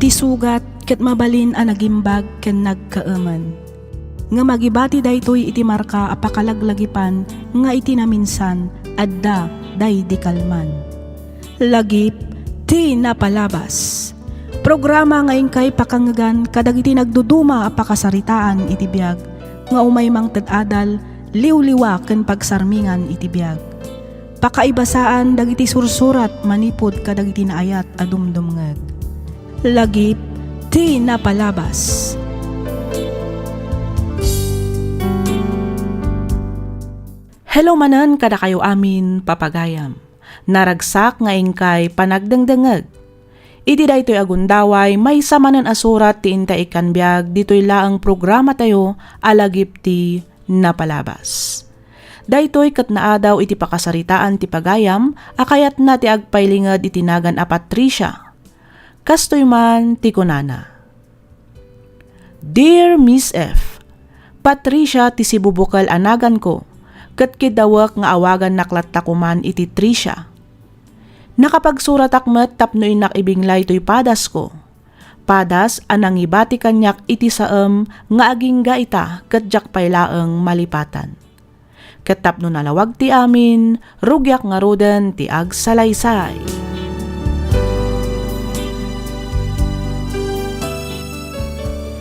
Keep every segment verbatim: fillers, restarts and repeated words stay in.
Ti sugat ket mabalin a nagimbag ken nagkaemen. Ngem agibati daytoy iti marka a pakalaglagipan nga iti naminsan, adda daydi kalman. Lagip ti napalabas. Programa nga inkay pakangegan kadagiti nagduduma a pakasaritaan iti biag nga umay mangted adal, liwliwa ken pagsarmingan iti biag. Pakaibasaan dagiti sursurat manipud kadagiti naayat a dumdumngeg. Lagip ti napalabas. Hello manen kadakayo amin, papagayam. Naragsak nga inkay panagdengdengngeg. Iti daytoy a gundaway, maysa manen a surat ti inta ikkan biag ditoy laeng programatayo a Lagip ti Napalabas. Daytoy ket naadaw iti pakasaritaan ti pagayam a kayatna ti agpailinged iti nagan a Patricia. Kastoy man ti kunana, "Dear Miss F, Patricia ti sibubukel a naganko, ket kiddawek nga awagannak latta koman iti Tricia. Nakapagsuratak met tapno innak ibinglay toy padasko. Padas a nangibati kaniak iti saem nga agingga ita ket diak pay laeng malipatan. Ket tapno nalawag ti amin, rugiak ngaruden ti agsalaysay."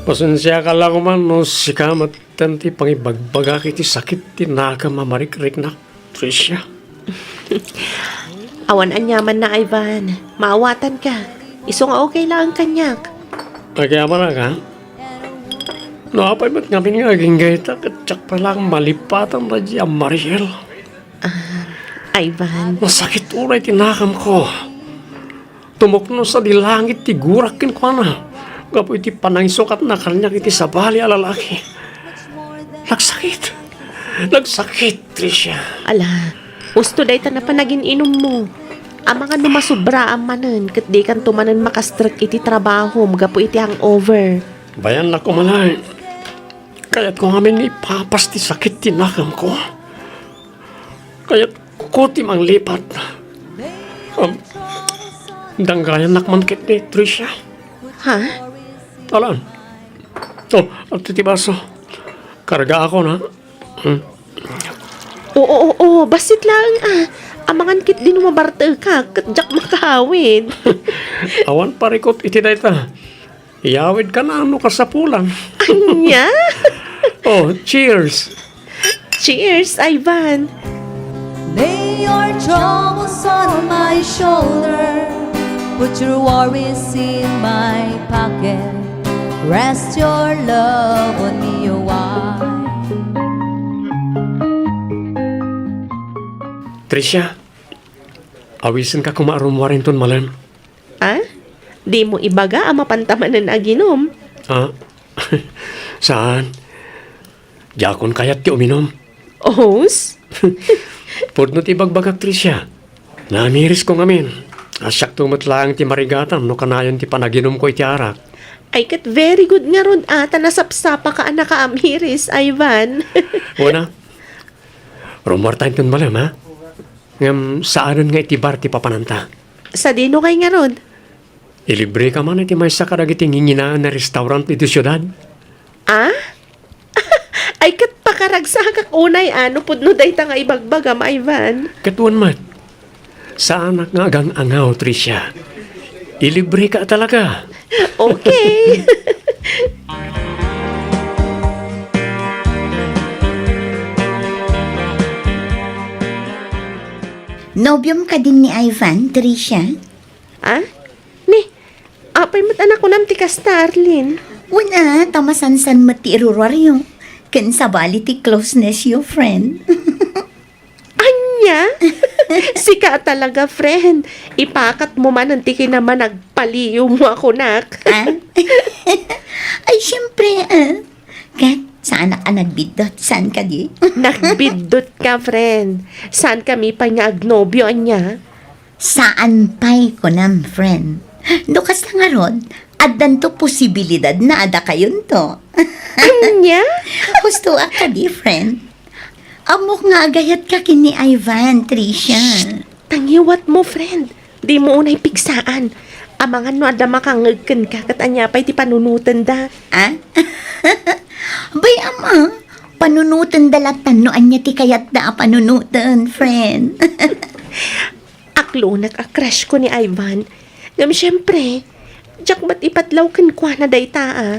Pasensiaka la koman no sika met ti pangibagbagak iti sakit ti nakem a marikriknak, Tricia. Awan aniamanna, Ivan. Maawatanka. Isu nga okay laeng kaniak. Agyamanak, ha? No apay met ngamin nga agingga ita, ket diak pay laeng malipatan daydi a Mariel. Ah, Ivan. Nasakit unay ti nakamko. Tumukno sadi langit ti gurak kenkuana gapu iti panangisukatna kaniak iti sabali a lalaki. Nagsakit. Nagsakit, Tricia. Ala, husto dayta napanagin-inummo. Amangan no masubraam manen ket dikanto manen makastrek iti trabahom gapu iti hangover. Bayannak umalay. Kayatko ngamin nga ipapas ti sakit ti nakamko. Kayatko ti manglipat. Um, danggayannak man ketdi, Tricia. Ha? Alan. Oh, adtoy ti baso. Kargaakon, ha? Hmm. Oo, oo, oo, bassit laeng, ah. Amangan ketdi no mabarteka, ket diak makahawid. Awan parikut iti dayta. Iyawidka no kasapulan. Ania? Oh, cheers. Cheers, Ivan. Lay your troubles on my shoulder. Put your worries in my pocket. Rest your love on me, oh, why? Tricia, awisenka koma a rummuar inton malem. Ah? Dimo ibaga a mapanta manen aginum? Ah? Saan? Diakon kayat ti uminum. Os? Pudno ti ibagbagak, Tricia. Namirisko ngamin. Siakto met laeng ti marigatan no kanayon ti panaginumko iti arak. Ay, ket very good ngarud a ta nasapsapaka a nakaamiris, Ivan. Wen a. Rummuarta inton malem, ha? Ngem saanen nga iti bar ti papananta. Sadino kay ngarud? Ilibreka man iti maysa kadagiti nginginaen a restaurant iti siudad. Ah? Ay, ket pakaragsakak unay a no pudno dayta nga ibagbagam, Ivan. Ket wen met, saanak nga agang-angaw, Tricia. Ilibreka talaga. Okay. Nobiom kadin ni Ivan, Tricia? Ah? Ni, apay met a nakunam ti kasta, Arlene? Wen a, ta masansan met ti iruruaryo. Ken sabali ti closeness yo, friend. Ania? Sika talaga, friend. Ipakatmo manen ti kinamanagpaliiwmo a kunak. Ah? Ay, siyempre, ah. Ket, saanak a nagbiddut, saan kadi? Nagbiddutka, friend. Saankami pay nga agnobio, ania? Saan pay, kunam, friend. No kasta ngarud, addanto posibilidad a adakayonto. Ania? Hustoak kadi, friend. Ammok nga agayatka ken ni Ivan, Tricia. Shh! Tangiwatmo, friend. Dimo unay pigsaan. Amangan no adda makangngeg kenka ket ania pay ti panunotenda. Ah? Bay, ama, panunotenda latta no ania ti kayatda a panunoten, friend. Aklonek a crush ko ni Ivan. Ngem siempre, diak met ipadlaw kenkuana dayta a.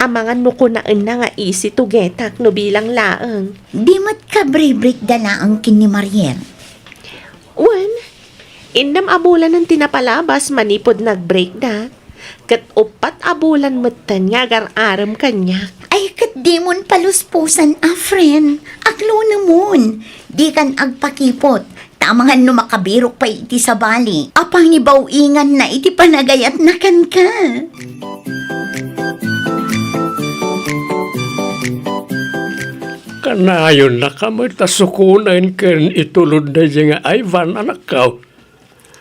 Amangan no kunaenna nga easy to get-ak no bilang laeng. Di met ka break-breakda laeng ken ni Mariel? Wen, innem a bulanen ti napalabas manipud nag-breakda. Ket uppat a bulan metten nga agar-arem kaniak. Ay, ket dimon paluspusan a, friend. Aklonemon. Dikan agpakipot. Ta amangan no makabirok pay iti sabali a pangibaw-inganna iti panagayatna kenka. Kanayonnaka met a sukonen ken itulod daydiay nga Ivan, anakko.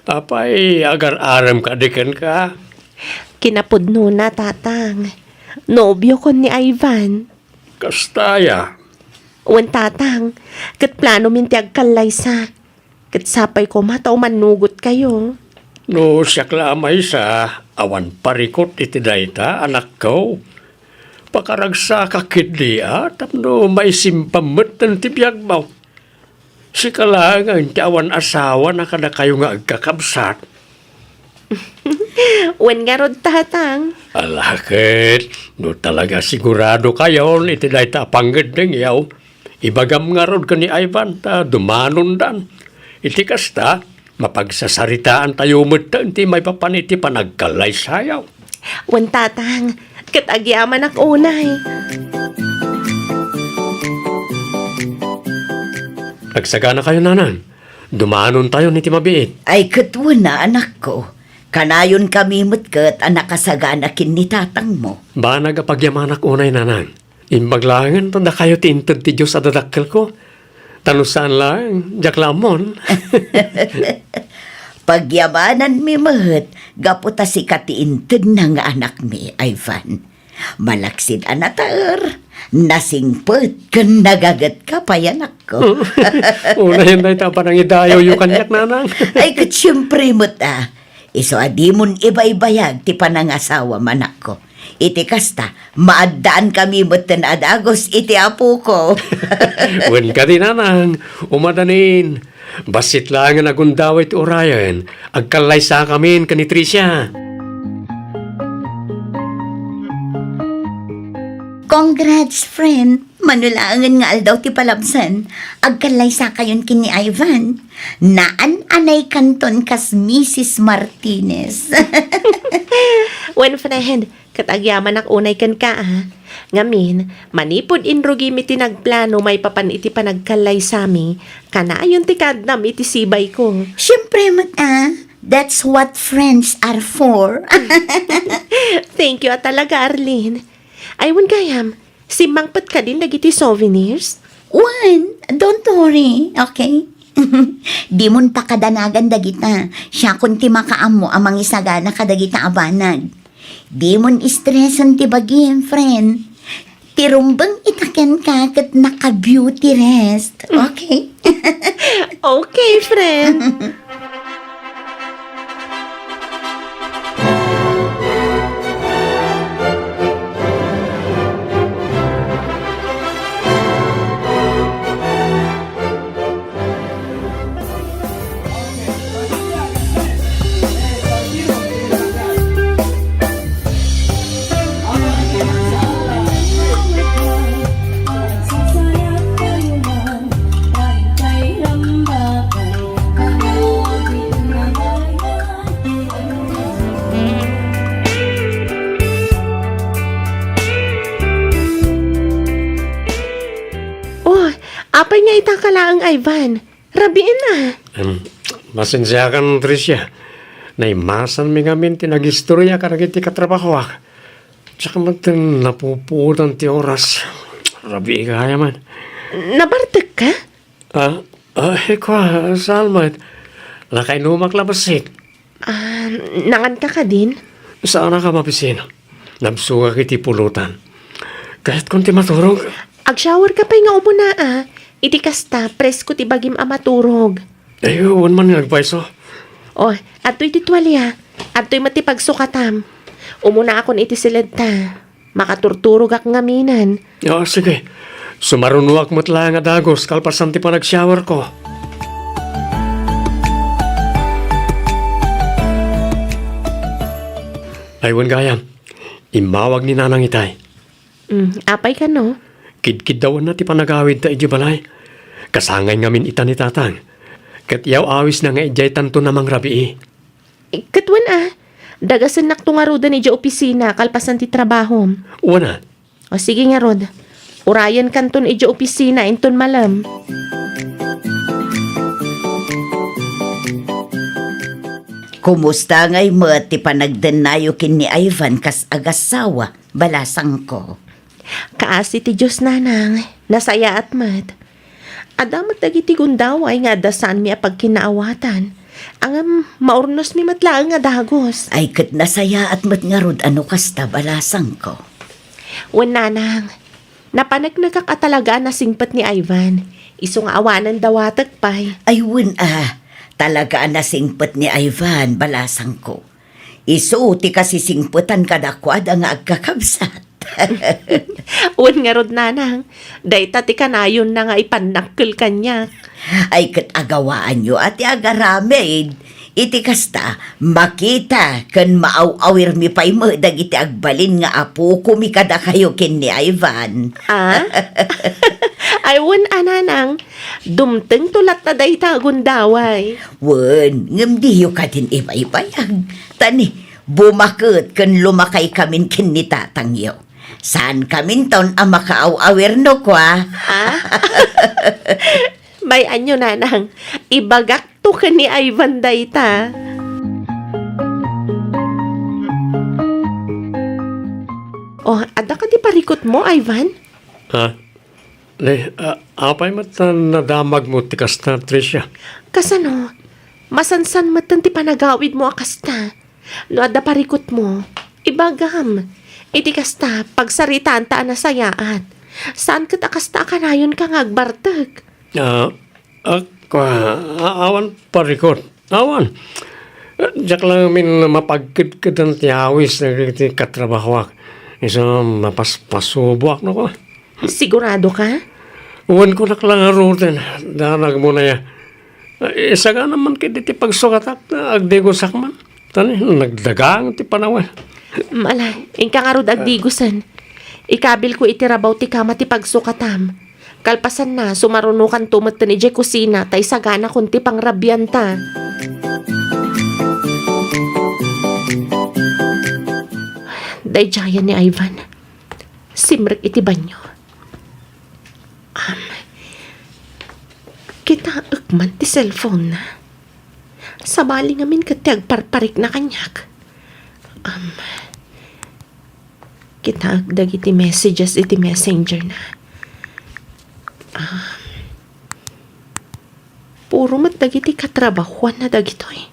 Apay, agar-arem kadi kenka? Kinapudnona, Tatang. Nobiokon ni Ivan. Kasta aya? Wen, Tatang, ket planomin ti agkallaysa. Ket sapay koma ta umannugotkayo. No siak la a maysa, awan parikut iti dayta, anakko. Pakaragsaka ketdi a tapno maisimpam metten ti biagmo. Sika laengen ti awan asawa na kadakayo nga agkakabsat. Wen ngarud, Tatang. Ala ket, no talaga siguradokayon iti dayta a pangngeddengyo, ibagam ngarud ken ni Ivan ta dumanondan. Iti kasta, mapagsasaritaantayo metten ti maipapan iti panagkallaysayo. Wen, Tatang, ket agyamanak unay. Agsaganakayo, Nanang. Dumanontayon iti mabiit. Ay, ket wen a, anakko. Kanayonkami met ket a nakasagana ken ni tatangmo. Banag a pagyamanak unay, Nanang. Imbag laengen ta dakayo ti inted ti Dios a dadakkelko. Ta no saan laeng, diak la ammon. Pagyamananmi met gapu ta sika ti intedna nga anakmi, Ivan. Malaksid a nataer, nasingpet, ken nagagetka pay, anakko. Unayen dayta a panangidayoyo kaniak, Nanang. Ay, ket siempre met a. Isu a dimon ibaybayag ti panangasawam, anakko. Iti kasta, maaddaankami metten a dagus iti apoko. Wen kadi, Nanang, umadanin. Bassit laengen a gundaway ti urayen, agkallaysakamin ken ni Tricia. Congrats, friend! Mano laengen nga aldaw ti palabsan, agkallaysakayon ken ni Ivan. Naan-anaykanton kas Misis Martinez. Wen, friend, ket agyamanak unay kenka, a. Ngamin, manipud inrugimi ti nagplano maipapan iti panagkallaysami, kanayon ti kaaddam iti sibayko. Siempre met a. That's what friends are for. Thank you a talaga, Arlene. Ay, wen gayam, simmangpet kadin dagiti souvenirs? Wen, don't worry, okay? Dimon pakadanagan dagita. Siakon ti makaammo a mangisagana kadagita a banag. Dimon stresen ti bagim, friend. Ti rumbeng ita kenka ket naka-beauty rest. Okay? Okay, friend. Oh, apay nga ita ka laeng, Ivan? Rabiin a. Em, pasensiakan, Tricia. Naimasanmi ngamin ti nagistoria kadagiti katrabahoak. Diak metten napupuotan ti oras. Rabii gayam. Nabartek ka? Ah, ah, kua, saan met. Nakainumak la bassit. Ah, nangan ka kadin? Saanak a mabisin. Nabsogak iti pulutan. Kayatkon ti maturog. Agshower ka pay nga umuna a. Iti kasta, presko ti bagim a maturog. Ay, wen man nga agpayso. Oh, adtoy ti tualia. Adtoy met ti pagsukatam. Umunaakon iti siledta. Makaturturogak ngaminen. Ah, sige. Sumarunoak met laeng a dagus kalpasan ti panagshowerko. Ay, wen gayam. Immawag ni Nanang itay. Mm, apay kano? Kidkiddawanna ti panagawidta idiay balay. Kasangay ngamin ita ni Tatang. Ket yaw-awisna nga idiay tanto na mangrabii. Ket wen a, dagasennakto ngaruden idiay opisina kalpasan ti trabahom. Wen a. O sige ngarud, urayenkanton idiay opisina inton malem. Kumusta ngay met ti panagdennayo ken ni Ivan kas agassawa? Balasangko. Kaasi ti Dios, Nanang, nasayaat met. Adda met dagiti gundaway nga adda saanmi a pagkinaawatan. Ngem maurnosmi met laeng a dagus. Ay, ket nasayaat met ngarud a no kasta, balasangko. Wen, Nanang, napaneknekak a talaga a nasingpet ni Ivan. Isu nga awanen dawatek pay. Ay, wen a, talaga a nasingpet ni Ivan, balasangko. Isu ti kasisingpetan kadakuada nga agkakabsat. Wen ngarud, Nanang, dayta ti kanayonna nga ipannakkel kaniak. Ay, ket agawaanyo a ti agaramid. Iti kasta, makita ken maaw-awirmi pay met dagiti agbalin nga apokomi kadakayo ken ni Ivan. Ah? Ay, wen a, Nanang, dumtengto latta dayta a gundaway. Wen, ngem diyo kadin ibaybayag. Ta ni, bumaket ken lumakaykamin ken ni tatangyo. Saankaminton a makaaw-awir no kua. Ah? Bay-anyo, Nanang. Ibagakto ken ni Ivan dayta. Oh, adda kadi parikutmo, Ivan? Ha? Ne, a-, apay met ta nadamagmo ti kasta, Tricia? Kasano? Masansan metten ti panagawidmo a kasta. No adda parikutmo, ibagam. Iti kasta, pagsaritaanta a nasayaat. Saan ket a kasta a kanayonka nga agbartek? Ah, ak-, ah, a-, awan parikut. Awan. Diak la ngamin mapagkedkedan ti awis dagiti katrabahoak. Isu mapaspasuboak no kua. Sigurado ka? Wen, kunak la ngaruden, danagmo na ya. Isagana man ket iti pagsukatak, agdigosak man. Ta ni, nagdagang ti panawen. Ala, inka ngarud agdigosen. Ikabilko iti rabaw ti kama ti pagsukatam. Kalpasanna, sumarunokanto metten idiay kusina ta isaganakon ti pangrabianta. Daydiayen ni Ivan. Simrek iti banio. Am, kitaek man ti cellphone-na. Sabali ngamin ket ti agparparikna kaniak. Am, kitaek dagiti messages iti messenger-na. Am, puro met dagiti katrabahoanna dagitoy.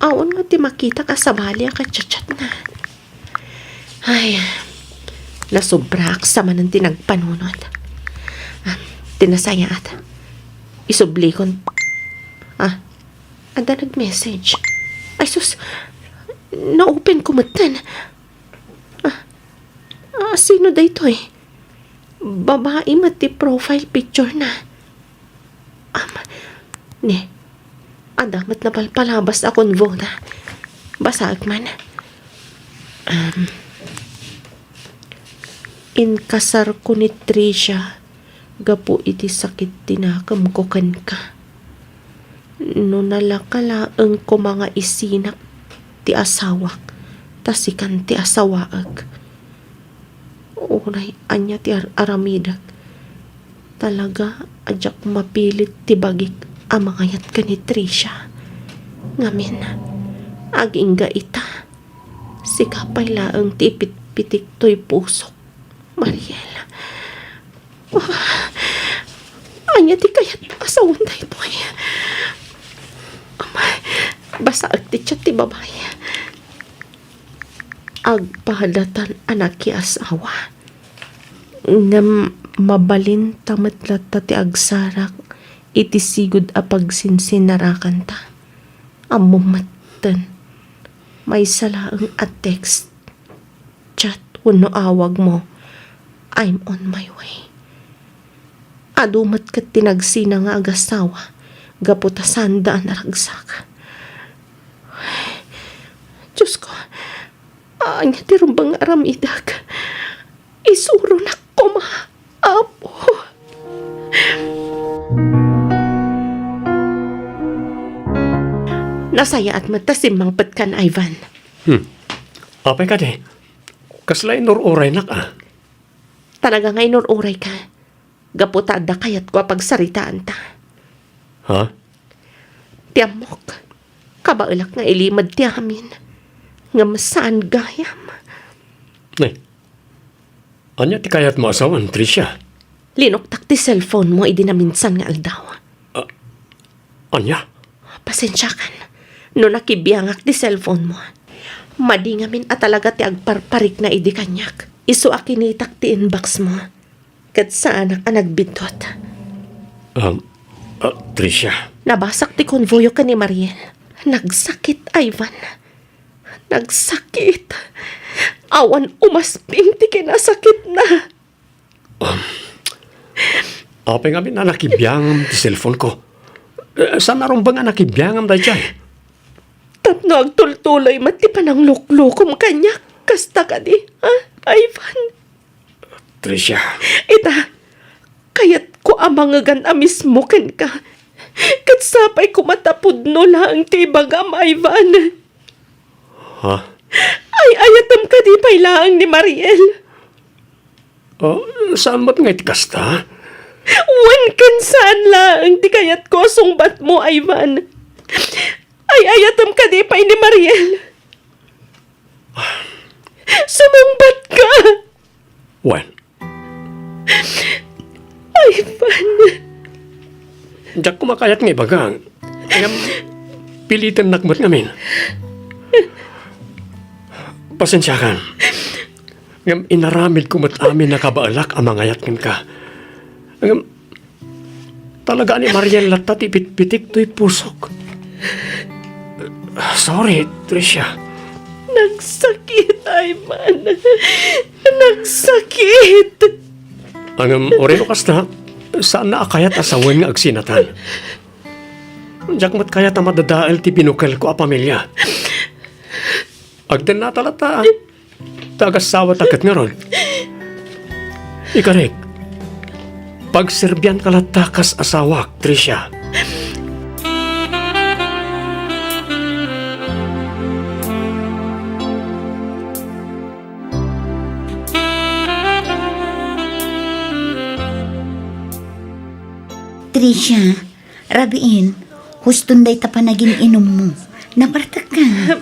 Awan nga ti makitak a sabali a kachatchatna. Ay, nasobraak sa manen ti nagpanunot. Ah, ti nasayaat. Isublikon. Ah, adda nag-message. Ay sus, na-open ko metten. Ah, ah, sino daytoy? Babai met ti profile picture-na. Am, ne, adda met napalpalabas a convo-na. Basaek man. Am, inkasarko ni Tricia gapu iti sakit ti nakemko kenka. No nalaka laeng koma nga isinak ti asawak, ta sikan ti asawaek. Uray ania ti ar-aramidek, talaga a diak mapilit ti bagik a mangayat ken ni Tricia. Ngamin, agingga ita, sika pay laeng ti ipitpitik toy pusok. Mariel. Ah, ania ti kayat a sawen daytoy? Amay, basaek ti chat ti babai. Agpadatan a nakiasawa. Ngem mabalinta met latta ti agsarak iti sigud a pagsinsinarakanta. Ammom metten, maysa laeng a text, chat wenno awag mo, "I'm on my way." Adu met ket ti nagsina nga agasawa gapu ta saanda a naragsak. Diosko, ania ti rumbeng nga aramidek? Isuronak koma, Apo. Nasayaat met ta simmangpetkan, Ivan. Hmm. Apay kadi? Kasla inur-uraynak, a? Talaga nga inur-urayka. Gapu ta adda kayatko a pagsaritaanta. Ha? Ti ammok, kabaelak nga ilimed ti amin. Ngem saan gayam. Nay, ania ti kayatmo a sawen, Tricia? Linuktak ti cellphone mo idi naminsan nga aldaw. Ah, ania? Pasensiakan no nakibiangak ti cellphone mo. Madi ngamin a talaga ti agparparikna idi kaniak. Isu a kinitak ti inbox mo. Ket saanak a nagbiddut. Um, ah, Tricia. Nabasak ti konvoyo ken ni Mariel. Nagsakit, Ivan. Nagsakit. Awan umasping ti kinasakitna. Um, apay ngamin a nakibiangam ti cellphone ko? Eh, saan a rumbeng a nakibiangam daydiay? Tapno agtultuloy met ti panangluklukom kaniak, kasta kadi, ha, Ivan? Tricia. Ita, kayatko a mangegan a mismo kenka. Ket sapay koma ta pudno laeng ti ibagam, Ivan. Ha? Ay-ayatem kadi pay laeng ni Mariel? Oh, saan met nga iti kasta? Wen ken saan laeng ti kayatko a sungbatmo, Ivan. Ay-ayatem kadi pay ni Mariel? Sumungbat ka! Wen. Ivan. Diak koma kayat nga ibaga. Ngem, pilitennak met ngamin. Pasensiakan. Ngem inaramidko met amin a kabaelak a mangayat kenka. Ngem, talaga ni Mariel latta ti pitpitik toy pusok. Sorry, Tricia. Nagsakit, Ivan. Nagsakit. Ngem, uray no kasta, saanna a kayat a sawen nga agsinatan. Diak met kayat a madadael ti binukelko a pamilia. Agdennata latta, a. Ta agasawata ket ngarud. Ikarik, pagserbianka latta kas asawak, Tricia. Tricia, rabiin, huston dayta panagin-inummo. Napartekka.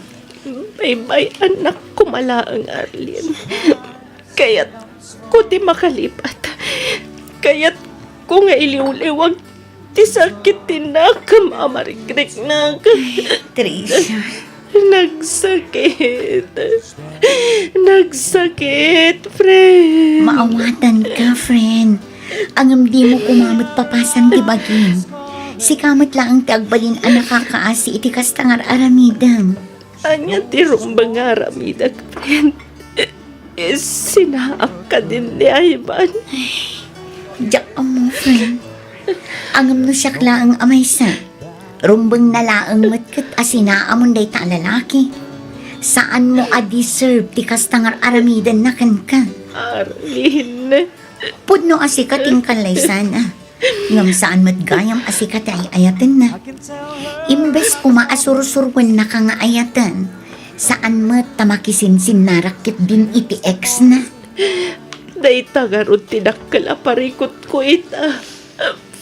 Baybay-anak koma laeng, Arlene. Kayatko ti makalipat. Kayatko nga iliwliwag ti sakit ti nakem a marikriknak. Tricia. Nagsakit. Nagsakit, friend. Maawatanka, friend. Ngem dimo koma met papasan ti bagim. Sika met laeng ti agbalin a nakakaasi iti kasta nga ar-aramidem. Ania ti rumbeng nga aramidek, friend? Sinaak kadin ni Ivan. Diak ammo, friend. Ngem no siak laeng a maysa, rumbengna laeng met ket a sinaamon dayta a lalaki. Saanmo a deserve ti kasta nga ar-aramidenna kenka. Arlene. Pudno a sika ti inkallaysan, a. Ngem saan met gayam a sika ti ay-ayatenna. Imbes koma a sursuruennaka nga ayaten, saan met ta makisinsinnarak ketdin iti ex-na. Dayta ngarud ti dakkel a parikutko ita,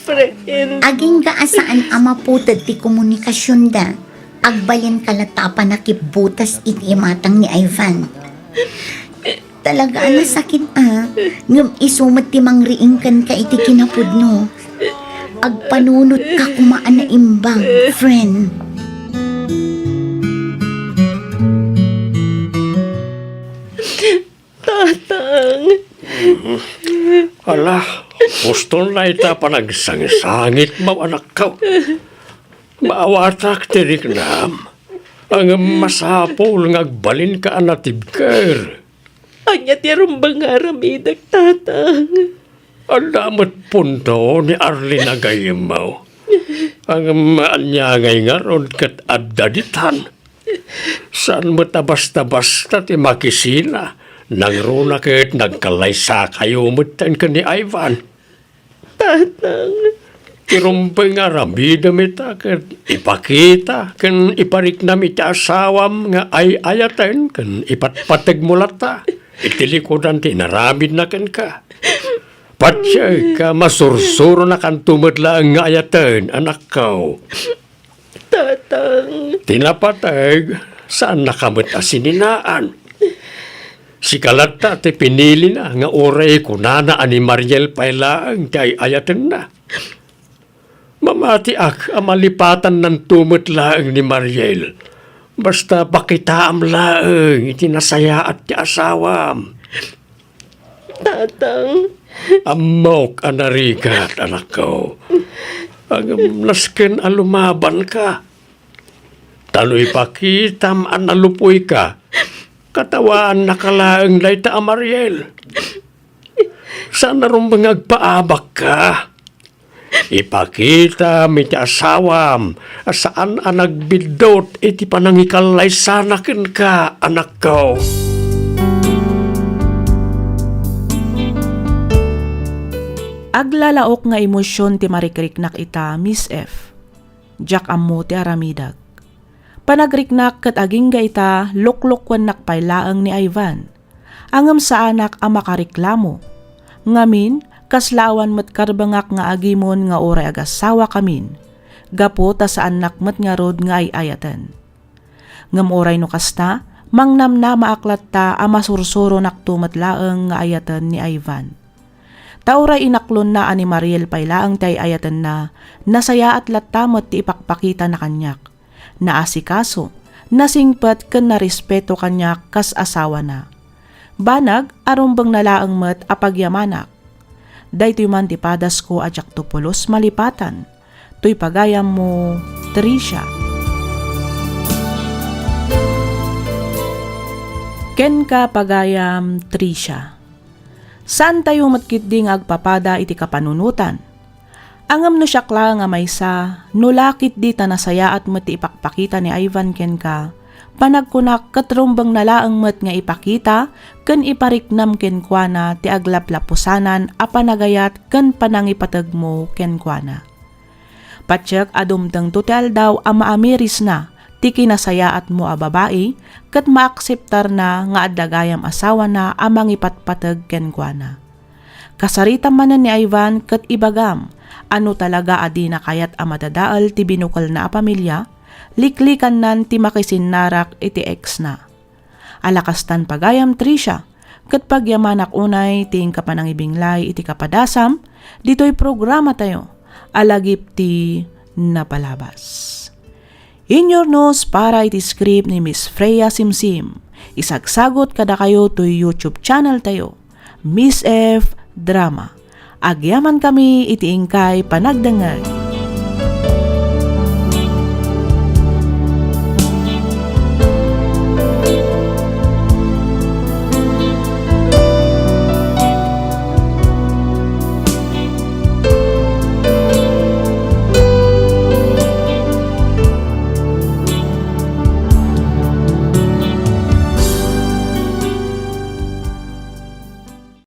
friend. Agingga a saan a maputed ti komunikasionda, agbalinka latta a pannakibbutas iti imatang ni Ivan. Talaga a nasakit, a. Ngem isu met ti mangriing kenka iti kinapudno. Agpanunotka koma a naimbag, friend. Tatang. Ala, huston dayta a panagsangsangitmo, anakko. Maawatak ti riknam. Ngem masapul nga agbalinka a natibker. Ania ti rumbeng nga aramidek, Tatang? Adda met punto ni Arlene a gayyemmo. Ngem ania ngay ngarud ket adda ditan? Saan met a basta-basta ti makisina. Nangruna ket nagkallaysakayo metten ken ni Ivan. Tatang. Ti rumbeng nga aramidem ita ket ipakita ken ipariknam iti asawam nga ay-ayaten ken ipatpategmo latta iti likudan ti inaramidna kenka. Patiek a masursuronakanto met laeng nga ayaten, anakko. Tatang. Ti napateg, saannaka met a sininaan. Sika latta ti pinilina nga uray kunana a ni Mariel pay laeng ti ay-ayatenna. Mamatiak a malipatannanto met laeng ni Mariel. Basta pakitaam laeng iti nasayaat ti asawam. Tatang. Ammok a narigat, anakko. Ngem nasken a lumabanka. Ta no ipakitam a nalupuyka, katawaannaka laeng dayta a Mariel. Saan a rumbeng nga agpaabakka. Ipakitam iti asawam a saan a nagbiddut iti panangikallaysana kenka, anakko. Aglalaok nga emosion ti marikriknak ita, Miss F. Diak ammo ti aramidek. Panagriknak ket agingga ita, luklukkuennak pay laeng ni Ivan. Ngem saanak a makareklamo. Ngamin, kasla awan met karbengak nga agimon nga uray agasawa kamin, gapu ta saannak met ngarud nga ay-ayaten. Ngem uray no kasta, mangnamnamaak latta a masursuronakto met laeng nga ayaten ni Ivan. Ta uray inaklonna a ni Mariel pay laeng ti ay-ayatenna, nasayaat latta met ti ipakpakitana kaniak. Naasikaso, nasingpet ken narespeto kaniak kas asawana. Banag a rumbengna laeng met a pagyamanak. Daytoy man ti padasko a diakto pulos malipatan. Toy pagayammo, Tricia. Kenka, pagayam, Tricia. Saantayo met ketdi nga agpapada iti kapanunotan. Ngem no siak laeng a maysa, no la ketdi ta nasayaat met ti ipakpakita ni Ivan kenka, panagkunak ket rumbengna laeng met nga ipakita ken ipariknam kenkuana ti aglaplapusanan a panagayat ken panangipategmo kenkuana. Patiek a dumtengto ti aldaw a maamirisna ti kinasayaatmo a babai ket maakseptarna nga adda gayam asawana a mangipatpateg kenkuana. Kasaritam manen ni Ivan ket ibagam a no talaga a dina kayat a madadael ti binukelna a pamilia, liklikannan ti makisinnarak iti ex-na. Ala kastan pagayam, Tricia, ket pagyamanak unay ti inka panangibinglay iti kapadasam ditoy programatayo a Lagip ti Napalabas. Inyurnos para iti script ni Miss Freya Simsim. Isagsagut kadakayo toy YouTube channel tayo, Miss F Drama. Agyamankami iti inkay panagdengngeg.